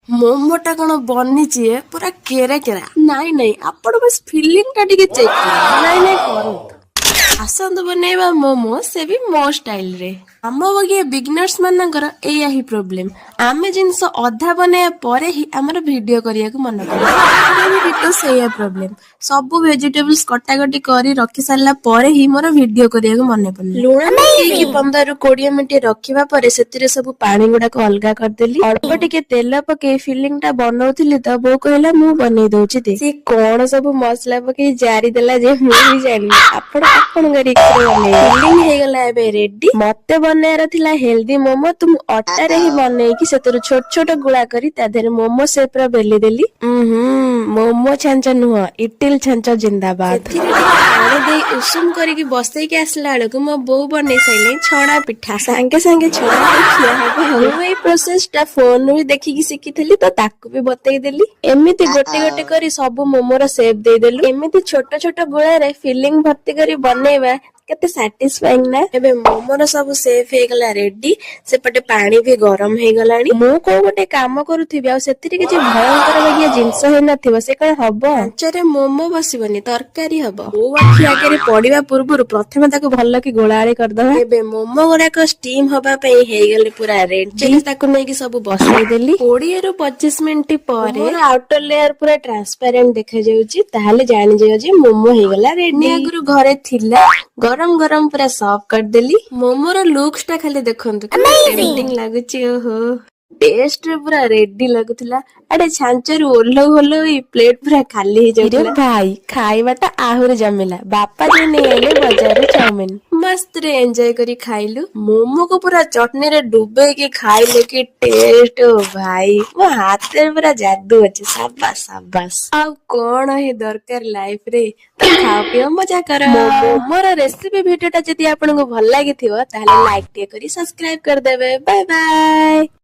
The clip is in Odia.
ମୋମୋଟା କଣ ବନିଛି ଏ, ପୁରା କେରା କେରା। ନାଇଁ ନାଇଁ, ଆପଣ ବାସ୍ ଫିଲିଂ ଟା ଟିକେ ଚେକ୍ କରନ୍ତୁ। ନାଇଁ ନାଇଁ, କରନ୍ତୁ। ଆସନ୍ତୁ ବନେଇବା ମୋମୋ, ସେ ବି ମୋ ଷ୍ଟାଇଲରେ। ଆମ ବାଗିଆ ବିଗନର୍ସ ମାନଙ୍କର ଏଇଆ ହିଁ ପ୍ରୋବ୍ଲେମ। ଆମେ ଜିନିଷ ଅଧା ବନେଇବା ପରେ ହିଁ ଆମର ଭିଡିଓ କରିବାକୁ ମନ କରେ। ମୋର ବି ତ ସେଇଆ ପ୍ରୋବ୍ଲେମ। ସବୁ ଭେଜିଟେବଲ୍ସ କଟାକଟି କରି ରଖି ସାରିଲା ପରେ ହିଁ ମୋର ଭିଡିଓ କରିବାକୁ ମନେ ପଡିଲା। ଲୁଣ ପକେଇକି 15ରୁ 20 ମିନିଟ ରଖିବା ପରେ ସେଥିରେ ସବୁ ପାଣି ଗୁଡାକ ଅଲଗା କରିଦେଲି। ଅଳ୍ପ ଟିକେ ତେଲ ପକେଇ ଫିଲିଂ ଟା ବନଉଥିଲି ତ ବୋଉ କହିଲା, "ମୁଁ ବନେଇ ଦଉଛି ଦେ।" ସିଏ କଣ ସବୁ ମସଲା ପକେଇ ଜାରି ଦେଲା ଯେ ମୁଁ ବି ଜାଣିନି। ଆପଣ ଆପଣଙ୍କ ରିସ୍କରେ ବନେଇବେ। ଫିଲିଂ ହେଇଗଲା ଏବେ ରେଡି। ମତେ ବନେଇବାର ଥିଲା ହେଲ୍ଦି ମୋମୋ, ତ ମୁଁ ଅଟାରେ ହିଁ ବନେଇକି ସେଥିରୁ ଛୋଟ ଛୋଟ ଗୁଳା କରି ତା ଦେହରେ ମୋମୋ ସେପ ର ବେଲି ଦେଲି। ଉଁ ହୁଁ ମୋମୋ ଛାଞ୍ଚ ନୁହଁ, ଇଟିଲ ଛାଞ୍ଚ ଜିନ୍ଦାବାଦ। ସେଥିରେ ଟିକେ ପାଣି ଦେଇ ଉଷୁମ କରିକି ବସେଇକି ଆସିଲା ବେଳକୁ ମୋ ବୋଉ ବନେଇ ସାରିଲେଣି ଛଣା ପିଠା। ସାଙ୍ଗେ ସାଙ୍ଗେ ଛଣା ଖିଆ ହବ। ଆଉ ମୁଁ ଏଇ ପ୍ରୋସେସ ଟା ଫୋନରୁ ବି ଦେଖିକି ଶିଖିଥିଲି, ତ ତାକୁ ବି ବତେଇ ଦେଲି। ଏମିତି ଗୋଟେ ଗୋଟେ କରି ସବୁ ମୋମୋର ସେପ୍ ଦେଇଦେଲୁ। ଏମିତି ଛୋଟ ଛୋଟ ଗୁଳାରେ ଫିଲିଂ ଭର୍ତ୍ତି କରି ବନେଇବା କେତେ ସାଟିସ୍ଫାଇଂ ନା? ଏବେ ମୋମୋର ସବୁ ସେପ୍ ହେଇଗଲା ରେଡି। ସେପଟେ ପାଣି ବି ଗରମ ହେଇଗଲାଣି। ମୁଁ କୋଉ ଗୋଟେ କାମ କରୁଥିବି ଆଉ ସେଥିରେ କିଛି ଭୟଙ୍କର ବାଗିଆ ଜିନିଷ ହେଇନଥିବ, ସେ କଣ ହବ? ଛାଞ୍ଚରେ ମୋମୋ ବସିବନି, ତରକାରୀ ହବ। ବୋଉ ଆଖି ଆଗରେ ପଡିବା ପୂର୍ବରୁ ପ୍ରଥମେ ତାକୁ ଭଲ କି ଗୋଳାଳି କରିଦବା। ଏବେ ମୋମୋ ଗୁଡାକ ଷ୍ଟିମ୍ ହବା ପାଇଁ ହେଇଗଲେ ପୁରା ରେଡି। ତାକୁ ନେଇକି ସବୁ ବସେଇଦେଲି। 20ରୁ 25 ମିନିଟ ପରେ ଆଉଟର ଲେୟାର ପୁରା ଟ୍ରାନ୍ସପାରେଣ୍ଟ ଦେଖାଯାଉଛି, ତାହେଲେ ଜାଣିଯିବ ଯେ ମୋମୋ ହେଇଗଲା ରେଡି। ଆଗରୁ ଘରେ ଥିଲା, ଗରମ ଗରମ ପୁରା ସର୍ଭ କରିଦେଲି। ମୋମୋର ଲୁକ୍ସ ଟା ଖାଲି ଦେଖନ୍ତୁ, କେତେ ଟେମ୍ପଟିଂ ଲାଗୁଛି। ଓହୋ, ଟେଷ୍ଟ ରେ ପୁରା ରେଡି ଲାଗୁଥିଲା। ଆଡେ ଛାଞ୍ଚରୁ ଓହ୍ଲଉ ଓହ୍ଲଉ ଏଇ ପ୍ଲେଟ ପୁରା ଖାଲି ହେଇଯାଉଥିଲା। ଭାଇ, ଖାଇବାଟା ଆହୁରି ଜମିଲା। ବାପା ଯାଇ ନେଇ ଆଇଲେ ବଜାରରୁ ଚାଉମିନ। ମସ୍ତରେ ଏନ୍ଜୟ କରି ଖାଇଲୁ। ମୋମୋକୁ ପୁରା ଚଟଣିରେ ଡୁବେଇକି ଖାଇଲେ, କି ଟେଷ୍ଟ ଭାଇ! ମୋ ହାତରେ ପୁରା ଯାଦୁ ଅଛି। ସାବାସ ସାବାସ! ଆଉ କଣ ହିଁ ଦରକାର ଲାଇଫ ରେ? ତ ଖାଅ, ପିଅ, ମଜା କର। ମୋମୋର ରେସିପି ଭିଡିଓ ଟା ଯଦି ଆପଣଙ୍କୁ ଭଲ ଲାଗିଥିବ, ତାହେଲେ ଲାଇକ୍ ଟିକେ କରି ସବସ୍କ୍ରାଇବ କରିଦେବେ। Bye bye.